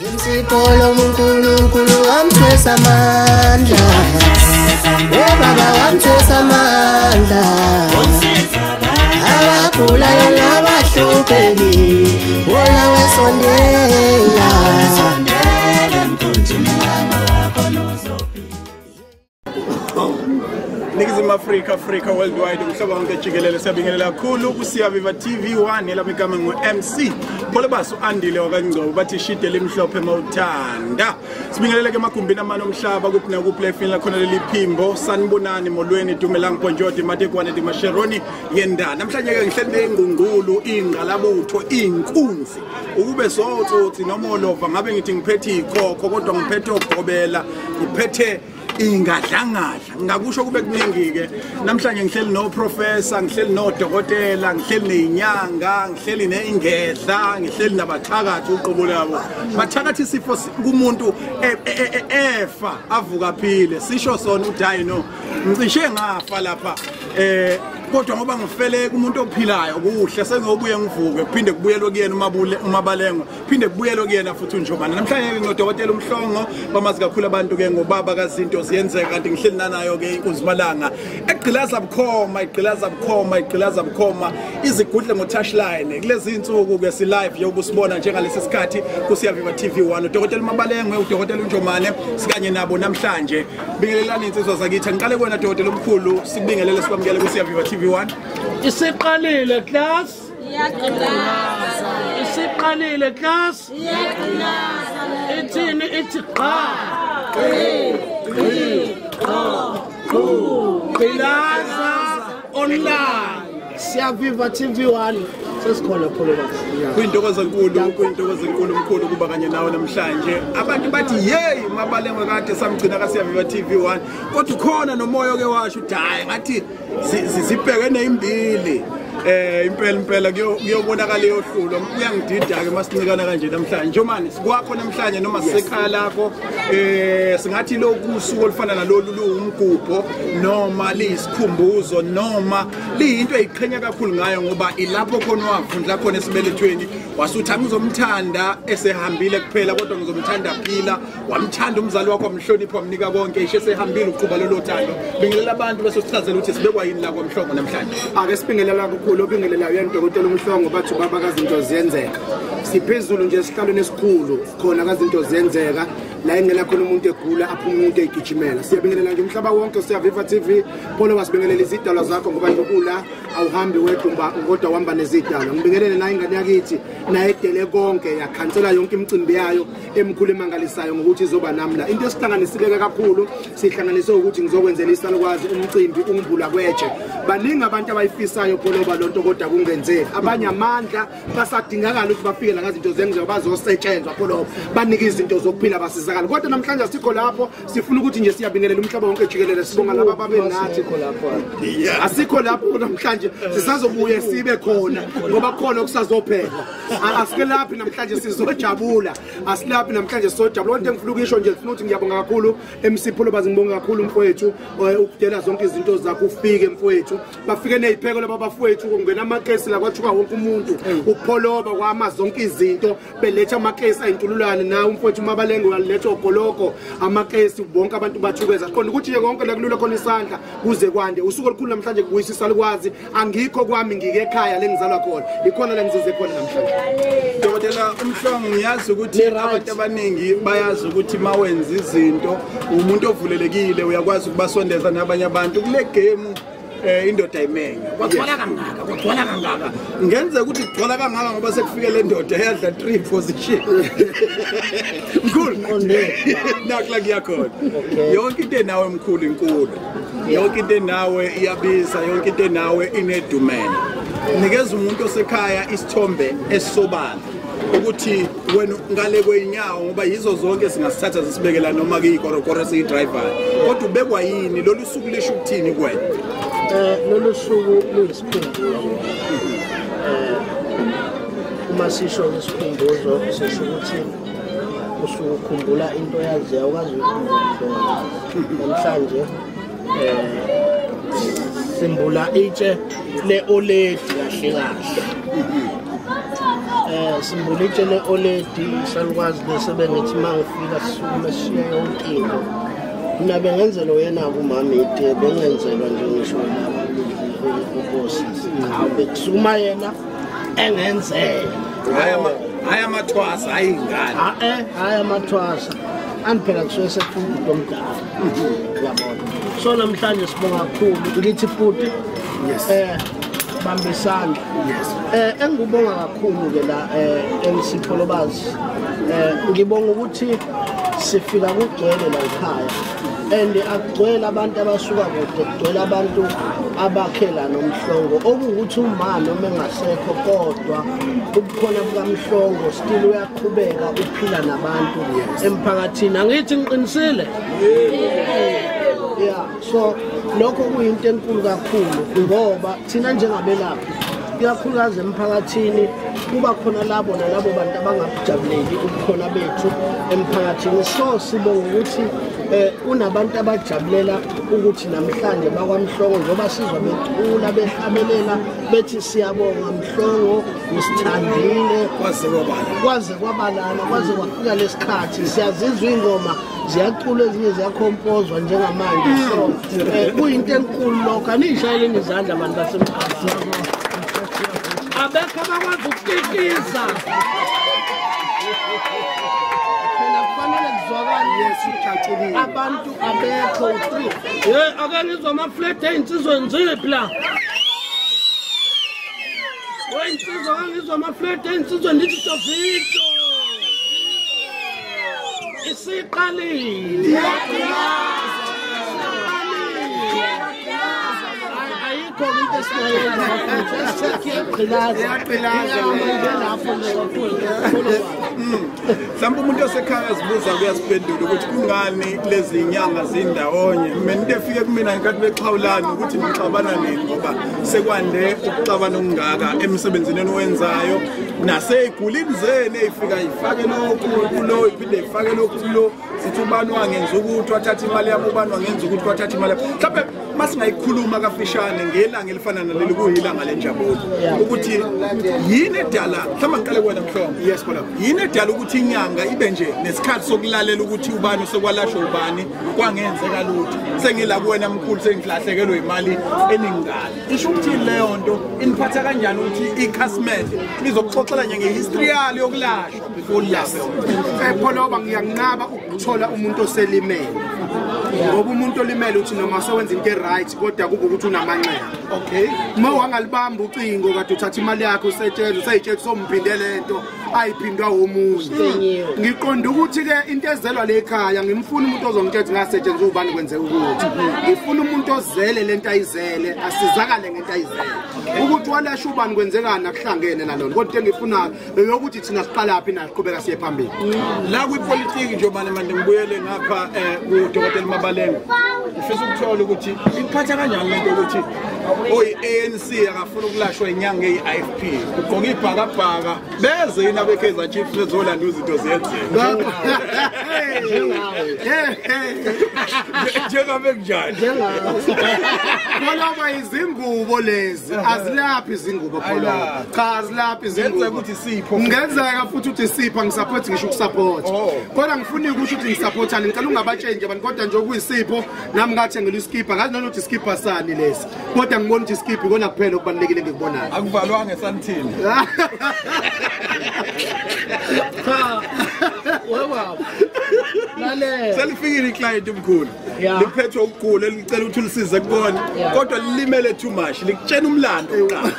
Msipolo uNkulunkulu wamthwesa amandla. Baba wamthwesa amandla. Abagulayo nabahluphekile, wona wesondela. Ningizimu Afrika, Afrika worldwide, umhlaba wonke jikelele, siyabingelela kakhulu kuSiyaviva TV 1. Elami igama ngu-MC Pholobasu Andile wakaNgcobo, bathi shide limhlophe mawuthanda. Sibingelele ke emagumbini amane omhlaba, kuphi nakuphi la efinyelela khona leli phimbo. Sanibonani, molweni, dumelang, bonjour, dimatekwane, dimasheroni yenda. Namhlanje ke ngihleli ney'ngqungqulu, iy'ngqalabutho, iy'nkunzi. Ukube sotsotsi noma olova ngabe ngithi ngiphethe iy'khokho, kodwa ngiphethe ogobela, ngiphethe ingadlangadla, ngakusho kube kuningi-ke. Namhlanje ngihleli no-professor, ngihleli nodokotela, ngihleli ney'nyanga, ngihleli ney'ngedla, ngihleli nabathakathi uqobo labo. Bathakathi isifo kumuntu efa avuka aphile. Sisho sona ukuthi hayi no, ngicishe ngafa lapha, kodwa ngoba ngifele kumuntu ophilayo kuhle, sengiyobuye ngivuke, kuphinde kubuyelwe kuyena uMabalengwe, phinde kubuyelwe kuyena futhi uNjomane. Namhlanje nginodokotela uMhlongo, bamazi kakhulu abantu ke ngobaba kazinto ziyenzeka, kanti ngihleli nanayo ke inkunzimalanga egqilaza bukhoma, igqilaza bukhoma, igqilaza bukhoma, izigudle ngo-touchline. Kulezi insuku ke si live yokusibona njengalesi sikhathi kuSiyaviva TV 1. Udokotela uMabalengwe, udokotela uNjomane sikanye nabo namhlanje. Bingelelani insizwa zakithi. Ngiqale kuwena dokotela omkhulu, sikubingelele, sikwamukele kuSiyaviva TV 1. Isiqalile class? Iyagqilaza. Isiqalile class? Iyagqilaza. Ithini ithi qa? Qi qi qa qu. Gqilaza online. Siyaviva TV 1 sesikhona Pholobasu. Kuyintokozo enkulu, kuyintokozo enkulu mkhulu kuba kanye nawe namhlanje. Abantu bathi hey, Mabalengwe kade samgcina kaSiyaviva TV 1, kodwa ukhona nomoya ke washo uthi hayi ngathi sibheke nezimbili. Impela impela kuyobonakala iyohlulwa. Kuyangidida ke masincikana kanje namhlanje. Njomane sikwakho namhlanje noma sisekhaya lakho, singathi lokhu usuku olufana nalolu luwumgubho noma liyisikhumbuzo noma liyinto eyiqhenya kakhulu ngayo, ngoba ilapho khona wavundla khona esibelethweni, wasuthi angizomthanda esehambile kuphela, kodwa ngizomthanda phila. Wamthanda umzali wakho, wamhlonipha, wamnika konke, ishe esehambile uqhuba lolo thando. Bingelela abantu bese sichazela ukuthi sibekwa yini la kwaMhlongo namhlanje. Ake sibingelela kakhulu obingelelayo yena dokotela uMhlongo, bathi ubaba kazinto ziyenzeka. Siphezulu nje esihlalweni esikhulu khona kazinto ziyenzeka, la engena khona umuntu egula aphume umuntu egijimela. Siyabingelela nje umhlaba wonke, Siyaviva TV. Pholo wasibingelela izidalwa zakho, ngoba nje ula awuhambi wedwa kodwa uhamba nezidalwa. Ngibingelele nayo ingane yakithi, naye edele konke, yakhansela yonke imicimbi yayo emkhulu emangalisayo ngokuthi izoba nami la. Into esihlanganisileke kakhulu, sihlanganise ukuthi ngizokwenzela isalukwazi umcimbi umbula kwetshe. Baningi abantu abayifisayo Pholoba lonto, kodwa kungenzeki. Abanye amandla basadingakala ukuthi bafike la kazinto zengizwe bazosetshenzwa Pholoba, banike izinto zokuphila, basizakala. Kodwa namhlanje asikho lapho, sifuna ukuthi nje siyabingelela umhlaba wonke jikelele, sibonga laba babe nathi. Asikho lapho namhlanje, sisazobuye sibe khona ngoba khona okusazophela. Asikelaphi namhlanje, sizojabula. Asilaphi namhlanje, sizojabula. Into engifuna ukuyisho nje, ngifuna ukuthi ngiyabonga kakhulu MC Pholobazi, ngibonga kakhulu mfowethu ukudela zonke izinto zakho ufike mfowethu. Bafike nezipheko laba bafowethu, kungena amakesi la kwathuka wonke umuntu, uPholoba kwama zonke izinto, beletha amakesi ayintululwane. Nawe umfowethu Mabalengwe waletha ogoloko amakesi, bonke abantu bathukeza. Siqonda ukuthi nje konke la kulula khona isandla kuze kwande. Usuku olukhulu namhlanje kubuyisa isalukwazi. Angikho kwami, ngike ekhaya lengizalwa khona, ikhona la ngizize khona namhlanje. Dokotela uMhlongo, ngiyazi ukuthi abantu abaningi bayazi ukuthi mawenza izinto umuntu ovulelekile uyakwazi ukubasondeza nabanye abantu kule game. Indoda imenye kwagcwala kangaka, kwagcwala kangaka, ngenzeka ukuthi kugcwala kangaka ngoba sekufike le ndoda eyadla 3 position. Mkhulu nakla kuyakhona yonke into enawe mkhulu inkulu, yonke into enawe iyabiza, yonke into enawe inedumela. Nikeza umuntu osekhaya isithombe esisobala ukuthi wena ngale kweinyawo, ngoba yizo zonke singasithatha sisibekela noma kuyikorokoro siyi-driver, kodwa ubekwa yini lolu suku, lisho ukuthini kuwena? Lolu suku luyisikhumbuzo. Uma sisho isikhumbuzo sisho ukuthi usuke ukhumbula into oyaziyo, awukwazi ukuyikhumbula. Namhlanje simbula itshe le-oledi kahle kahle. Simbule itshe le-oledi salukwazi lesebengithi uma ngifika sisukume sishiye yonke into. Mina bengenzelwa yena-ke umama itiye, bengenzelwa nje ngisho laba ubosisi. Cha, bekusukuma yena engenzela. Hhayi amathwasa, hhayi ingane. Hhayi amathwasa. Andiphela kusuke sekufuna ubhuti omdala. Uyabona. So namhlanje sibonga kakhulu. Ngithi futhi bamba isandla. Engikubonga kakhulu ke la MC Pholobazi. Ngibonga ukuthi sifika kugcwele la ekhaya. And akugcwele abantu abasuka kude, kugcwele abantu abakhela noMhlongo. Okuwukuthi uma noma engasekho kodwa ubukhona bukaMhlongo still uyaqhubeka uphila nabantu emphakathini. Angithi ngiqinisile? Yeah, so lokho kuyinto enkulu kakhulu ngoba thina njengabelaphi ikakhulukazi emphakathini kuba khona labo nalabo bantu abangabujabuleli ubukhona bethu emphakathini. So sibonga ukuthi kunabantu abajabulela ukuthi namhlanje bakwaMhlongo njengoba sizwa becula behlabelela bethi siyabonga Mhlongo, usithandile kwaze kwabalana kwaze kwafika lesikhathi. Siyazizwa ingoma ziyacula ezinye ziyakhompozwa njengamanje. So kuyinto enkulu lokho. Aniyishayeleni izandla abantu basemphakathini. Abekho abakwazi ukukikiza. Phela kufanele kuzwakale abantu abekho u3. Ake ngizwe ama-flat ey'nsizweni ziphi la? Wey'nsizwa ake ngizwe ama-flat ey'nsizweni ndithi Tovito. Isiqalile. Ayikho into esingayenza bafethu. Iyagqilaza. Lapho nje kakhulu. Mhlawumbe umuntu osekhaya azibuza kuyasiphendula ukuthi kungani lezi nyanga zindawonye. Mina into efike kumina ngenkathi bexhawulana ukuthi nixabana nini ngoba sekwande ukuxabana okungaka emsebenzini eniwenzayo nasey'gulini zenu ey'fika ifake lokhu kulo iphinde ifake lokhu kulo. Sithi ubani wangenza ukuthi wathatha imali yami, ubani wangenza ukuthi wathatha imali yami. Mhlawumbe masingayikhuluma kafishane ngelanga elifana naleli kuyilanga lenjabulo ukuthi yini edala, mhlawumbe ngiqale kuwena Mhlongo. Yes, Pholoba. Yini edala ukuthi inyanga ibe nje nesikhathi sokulalela ukuthi ubani usekwalashwa ubani kwangenzeka lutho, sengila kuwena mkhulu sengilahlekelwe imali eningana. Isho ukuthi leyo nto iniphatha kanjani ukuthi ikhasimende lizokuxoxela nje ngehistory yalo yokulashwa before lilashwe? Pholoba, ngiyanqaba ukuthola umuntu oselimele. Ngoba umuntu olimele uthi noma sewenza into right kodwa kube ukuthi unamanxeba. Okay. Uma wangalibamba ucingo kade uthatha imali yakho usetshenzwa usayitshela somphinde lento ayiphindwa omunye. Ngiqonda ukuthi ke into ezelwa le ekhaya ngimfuna umuntu ozongitshela ngasetshenzwa ubani kwenzeka ukuthi. Ngifuna umuntu ozele lento ayizele asizakale ngento ayizele. Ukuthi walasha ubani kwenzekani akuhlangene nalona. Kodwa into engifunayo eyokuthi thina siqala phi naqhubeka siye phambili. La kwipolitiki nje manje ngibuyele ngapha kuDokotela Mabalengwe. Ngifisa ukuthola ukuthi iphatha kanjani lento ukuthi oyi-ANC akafuna ukulashwa inyanga eyi-IFP ugqoka ibhakabhaka beze yini abe-Kaizer Chiefs bezolanda izinto ziyenzeka njengabe kunjani? Pholoba, izingubo lezi azilaphi izingubo Pholoba. Cha, azilaphi izingubo. Ngenzeka ukuthi sipho. Ngenzeka futhi ukuthi sipho, ngisupport ngisho ukusupport. Kodwa ngifuna ukusho ukuthi ngisupportani, ngicela ungabatshenje abantu kodwa nje okuyisipho nami ngathengela iskipa, ngazi noma ukuthi iskipa sani lesi. Kodwa ngibona ukuthi iskipa ikona kuphela okubalulekile engikubonayo. Akuvalwanga esantini. Cha, webaba. Lalela. Selifikile iclient omkhulu. Liphethwe ukugula licela ukuthi ulisize kubona kodwa lilimele too much likutshena umlando kuqala.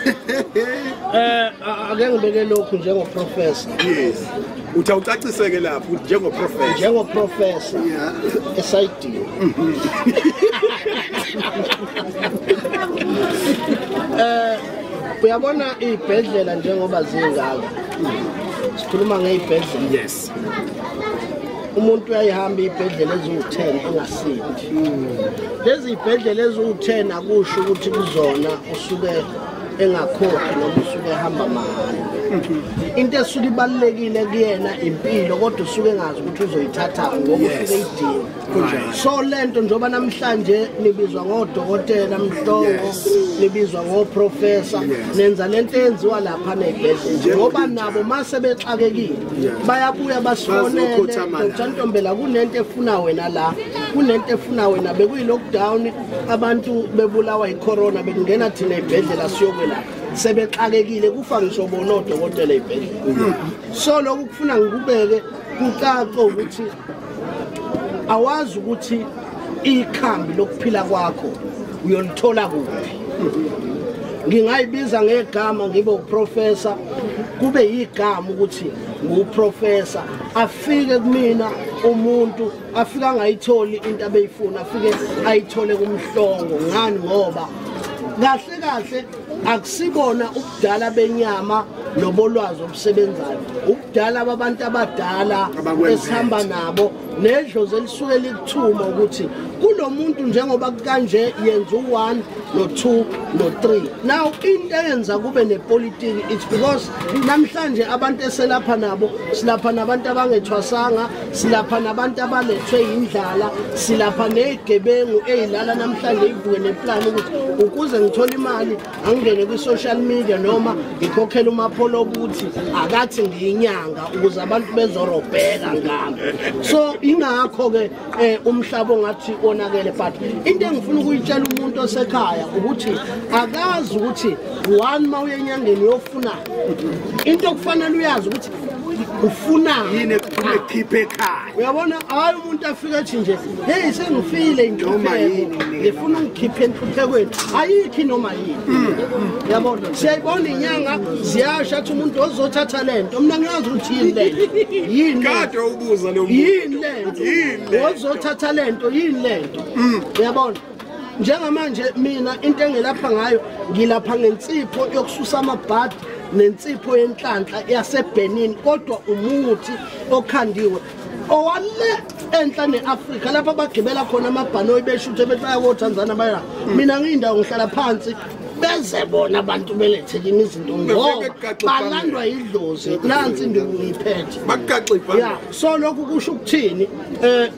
Ake ngibeke lokhu njengoprofessor. Yes. Uthi awucaciseke lapho ukuthi njengoprofessor. Njengoprofessor. Esayidini. Uyabona izibhedlela njengoba zingaka. Sikhuluma ngezibhedlela. Yes. Umuntu uyayihamba izibhedlela eziwu-10 engasindi. Lezi zibhedlela eziwu-10 akusho ukuthi kuzona usuke engakhokhi noma usuke ehamba mahhala. Into esuke ibalulekile kuyena impilo kodwa usuke engazi ukuthi uzoyithatha ngoba usuke eyidinga. So lento njengoba namhlanje nibizwa ngodokotela Mhlongo, nibizwa ngoprofessor, nenza lento eyenziwa lapha nezibhedlela ngoba nabo mase bexakekile bayabuya basifonele Dr. Ntombela kunento efuna wena la, kunento efuna wena. Bekuyi lockdown abantu bebulawa icorona, bekungena thina ezibhedlela siyokwelapha, sebexakekile kufa ngisho bona odokotela ezibhedlela. So lokhu kufuna ngikubeke kucace ukuthi awazi ukuthi ikhambi lokuphila kwakho uyolithola kuphi. Ngingayibiza ngegama ngibe uprofessor, kube yigama ukuthi nguprofessor, afike kumina umuntu afika angayitholi into abeyifuna, afike ayithole kuMhlongo. Ngani? Ngoba kahle kahle akusibona ubudala benyama nobolwazi obusebenzayo, ubudala babantu abadala esihamba nabo nedlozi elisuke likuthuma ukuthi kulo muntu njengoba kanje yenza u1 no2 no3. Now into eyenza kube nepolitiki, it's because namhlanje abantu eselapha nabo, silapha nabantu abangethwasanga, silapha nabantu abalethwe indlala, silapha nezigebengu ezilala namhlanje ivuke neplan ukuthi ukuze ngithole imali angene kwi-social media noma ngikhokhele umapholo ukuthi akathi ngiyinyanga ukuze abantu bezorobheka ngami. So ingakho ke umhlaba ongathi onakele. But into engifuna ukuyitshela umuntu osekhaya ukuthi akazi ukuthi one ma uye enyangeni uyofuna into okufanele uyazi ukuthi ufuna yini ekukhiphe ekhaya. Uyabona, hayi umuntu afike ethi nje hey sengifile inhlupheko ngifuna ungikhiphe enhluphekweni, ayikho noma yini. Uyabona, siyayibona inyanga ziyasha athi umuntu ozothatha lento, mina ngiyazi ukuthi yini lento, yini kade ubuza lo muntu yini lento ozothatha lento, yini lento. Uyabona, njengamanje mina into engilapha ngayo ngilapha ngensipho yokususa amabhadi nensipho yenhlanhla yaseBenin, kodwa umuthi okhandiwe owale enhla neAfrika lapha bagibela khona amabhanoyi beshuthe bethi baya koTanzania baya. Mina ngiyindawo ngihlala phansi beze bona abantu belethe kimi izinto ngoba balandwa idlozi, nansi induku ngiyiphethe bakaxa ibhanoyi. Yeah, so lokhu kusho ukuthini?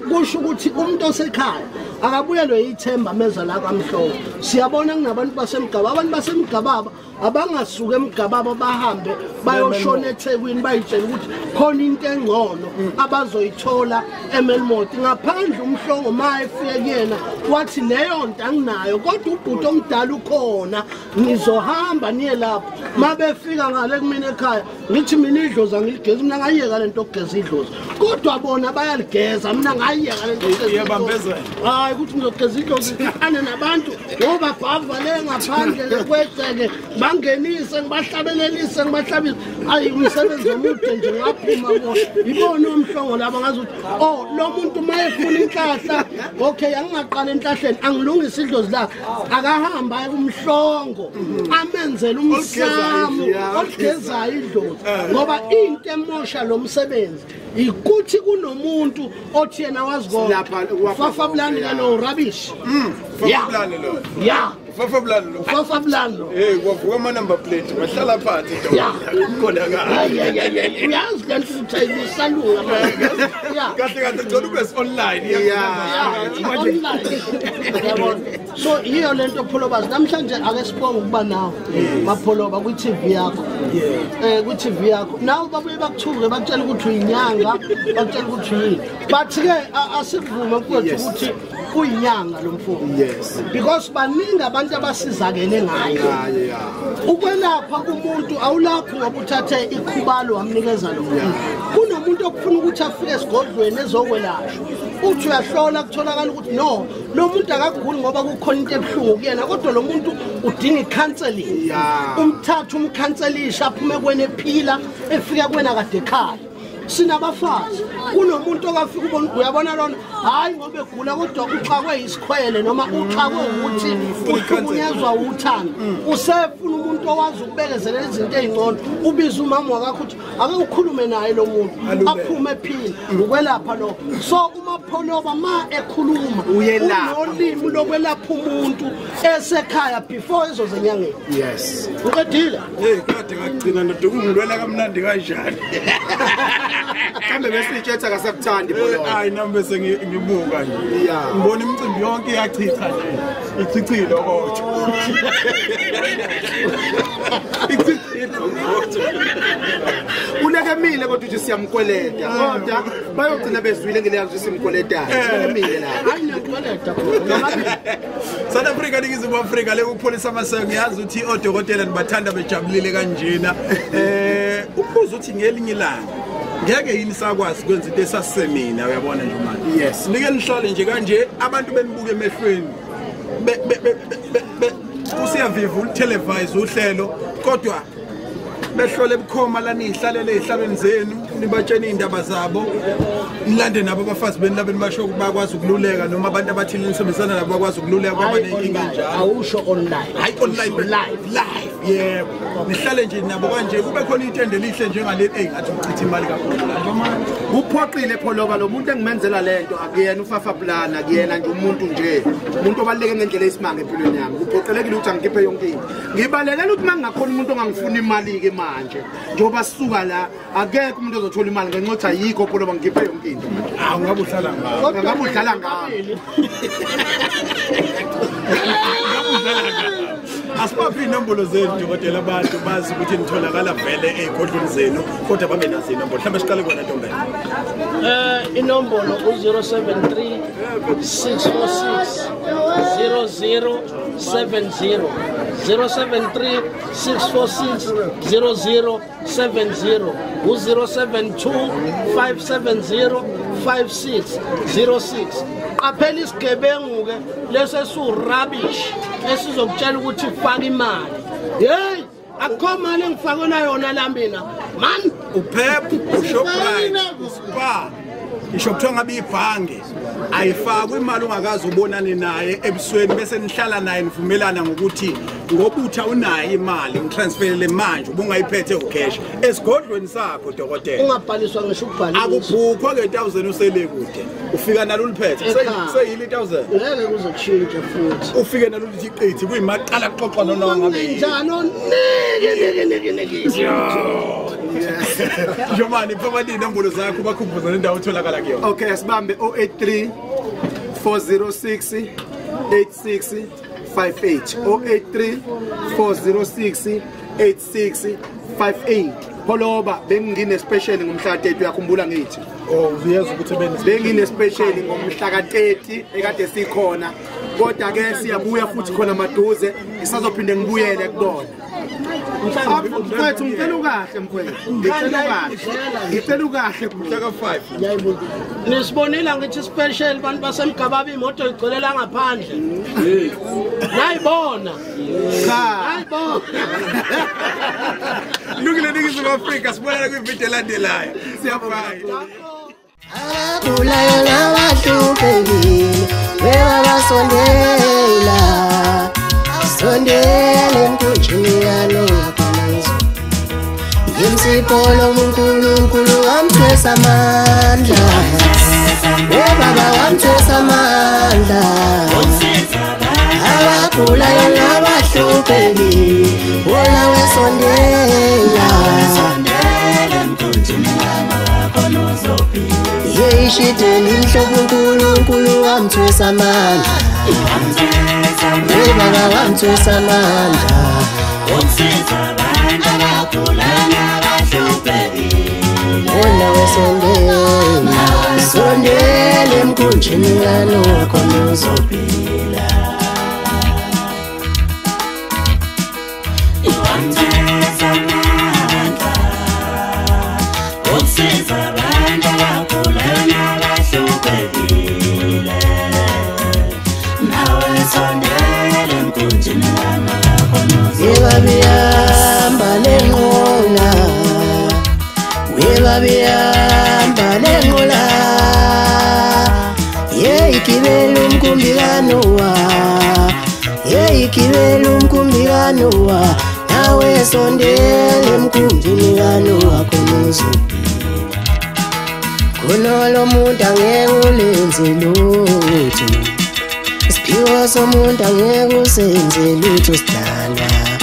Kusho ukuthi umuntu osekhaya akabuyelwe ithemba meza la kwaMhlongo. Siyabona kunabantu basemgababa, abantu basemgababa abangasuka emgababa bahambe bayoshona eThekwini bayitshela ukuthi khona into engcono abazoyithola eMelmoth. Ngaphandle uMhlongo ma efike kuyena wathi leyo nto anginayo kodwa ubhuti omdala ukhona, ngizohamba niye lapho. Mabefika ngale kumina ekhaya ngithi mina idlozi angiligezi, mina ngayiyeka lento yokugeza idlozi, kodwa bona bayaligeza, mina ngayiyeka lento yokugeza. Hayi ukuthi ngizogeza idlozi ane nabantu ngoba bhavale ngaphandle kwegceke bangenise ngibahlabelelise ngibahlabise. Ayi umsebenzi omude nje ngaphuma kuwo. Ibona uMhlongo laba ngazi ukuthi oh lo muntu mayefuna inhlahla, okay angingaqala enhlahleni angilungise idlozi lakhe, akahamba aye kuMhlongo amenzele umsamo oligezayo idlozi. Ngoba into emosha lo msebenzi ikuthi kunomuntu othi yena wazi konke. Fafa blani lo rubbish. Fafa blani lo. Yeah. Fafa blani lo. Fafa blani lo. Hey, kwavuka ama number plate bahlala phansi nto. Khona ka. Uyazi lento ukuthi ayisalunga manje. Yeah. Kahle kahle ngicela ube online. Yeah. Online. Yabona. So yiyo lento Pholobazi namhlanje ake sibonge ukuba nawe Mapholoba kwi TV yakho. Kwi TV yakho. Nawe babuye bakuthuke bakutshela ukuthi uyinyanga, bakutshela ukuthi yini. But ke asikuvume mfowethu ukuthi uyinyanga lo mfowethu. Yes. Because baningi abantu abasizakele ngayo. Ukwelapha umuntu awulaphi ngoba uthathe ikhubalo wamnikeza lo. Kunomuntu okufuna ukuthi afike esigodlweni ezokwelashwa. Uthi uyahlola kutholakala ukuthi no, lo muntu akaguli ngoba kukhona into ebuhlungu kuyena, kodwa lo muntu udinga i-counseling. Umthatha umkhanselisha aphume kwena ephila, efika kwena kade ekhaya. Sinabafazi kunomuntu okafika ubona uyabona lona hayi ngoba egula kodwa uxakwe isikhwele noma uxakwe ukuthi uhlukunyezwa uthando, usefuna umuntu owazi ukubekezelela izinto ezingcono. Ubiza umama wakhe ukuthi ake ukhulume naye lo muntu aphume ephila, ukwelapha lo. So uma uPholoba ma ekhuluma Uyelapha. Unolimi lokwelapha umuntu esekhaya before ezozenyangeni. Yes. Uqedile? Hey, kade ngagcina ndoda ukungilwela kamnandi kanjani. Kambe besitshetha kasakuthandi Pholoba. Hayi nami bese ngibuka nje. Yeah. Ngibona imicimbi yonke iyachitha nje. Ichichile kodwa. Ichichile kodwa. Ulekemile kodwa uthi siyamkweleta. Kodwa bayogcina bezwile ngeleya ukuthi simkweletayo. Ulekemile la. Hayi niyakweleta khona. South Africa, Ningizimu Afrika le ukupholisa amaseko. Ngiyazi ukuthi odokotela nibathanda bejabulile kanjena. Umbuzo uthi ngelinye ilanga ngeke yini sakwazi ukwenza into esasemina, uyabona nje manje. Yes. Nike nihlale nje kanje abantu benibuke emehlweni. Usiyaviva ulitelevise uhlelo kodwa behlole bukhoma la nihlalele ezihlalweni zenu nibatshene indaba zabo nilande nabo abafazi beni labeni basho ukuthi bakwazi ukululeka noma abantu abathile nisebenzisana nabo bakwazi ukululeka kwaba nenkinga njalo. Awusho online. Hayi online, live. Live. Yebo. Nihlale nje nabo kanje kube khona itende elihle njengaleli engathi uchitha imali kakhulu la noma Kuphoqile Pholoba lo muntu engimenzela lento akuyena ufafa plan, akuyena nje umuntu nje umuntu obaluleke ngendlela eyisimanga empilweni yami. Kuphoqelekile ukuthi angikhiphe yonke into. Ngibalekela ukuthi mangingakhona umuntu ongangifuna imali ke manje njengoba sisuka la akekho umuntu ozothola imali ngenxa yokuthi ayikho Pholoba ngikhiphe yonke into. Ah, ungabe uhlala ngawo. Ngabe udlala ngawo. Asibaphi inombolo zenu dokotela abantu bazi ukuthi nitholakala vele ey'godlweni zenu kodwa babe nazo inombolo. Mhlawumbe siqale kona Ntombela. Inombolo u-073 646 0070 073 646 0070 u-072 570 5606. Qaphela isigebengu ke lesi esu-rubbish esizokutshela ukuthi faka imali. Hey, akukho mali engifakela yona la mina man. uPep, uShoprite, uSpar, isho kuthiwa ngabe ibhange ayifakwe imali ungakaze ubonane naye ebusweni bese nihlala naye nivumelana ngokuthi ngobutha unayo imali ngitransferele manje ubungayiphethe ucash esigodlweni sakho dokotela. Ungabhaliswa ngisho ukubhaliswa. Akubhukhwa nge-1000 usele kude ufika nalo uliphethe seyile 1000 ngeke kuze kushintshe futhi ufike nalo lithi qithi kuyimaqala kuxoxwa noma ngabe njalo niki niki niki niki. Njomani phakathi inombolo zakho bakhumbuza nendawo otholakala kuyona. Okay, sibambe 083 406 8658 083 406 8658. Pholoba bengine special ngomhla 30 uyakhumbula ngithi. Oh, uyezwa ukuthi bengine special ngomhla ka30 ekade sikhona. Kodwa ke siyabuya futhi khona maduze ngisazophinde ngibuyele kubona. Mfowethu ngicela ukahle mfowethu. Ngicela ukahle. Ngicela ukahle mhla ka5. Ngiyayibona. Nisibonile ngithi special bantu basemgababa imoto igcwelela ngaphandle. Nayibona. Cha. Nayibona. Lungile Ningizimu Afrika sibonana kwivideo elandelayo. Siyabonga. Abagulayo nabahluphekile bebabasondela sondela emkhunjini kaNowa Ngimsipolo uNkulunkulu wamthwesa amandla Baba wamthwesa amandla Abagulayo nabahluphekile wona wesondela Yeyishideni inhloko uNkulunkulu wamthwesa amandla Baba wamthwesa amandla Wona wesondela sondela emkhunjini kaNowa khona uzophila Webabihamba lenqola Webabihamba lenqola Yeyigibela umkhumbi kaNowa Yeyigibela umkhumbi kaNowa Nawe sondela emkhunjini kaNowa khona uzophila Khona lo muntu angeke ulenze usenze lutho, isiphiwo somuntu angeke usenze lutho sidalwa.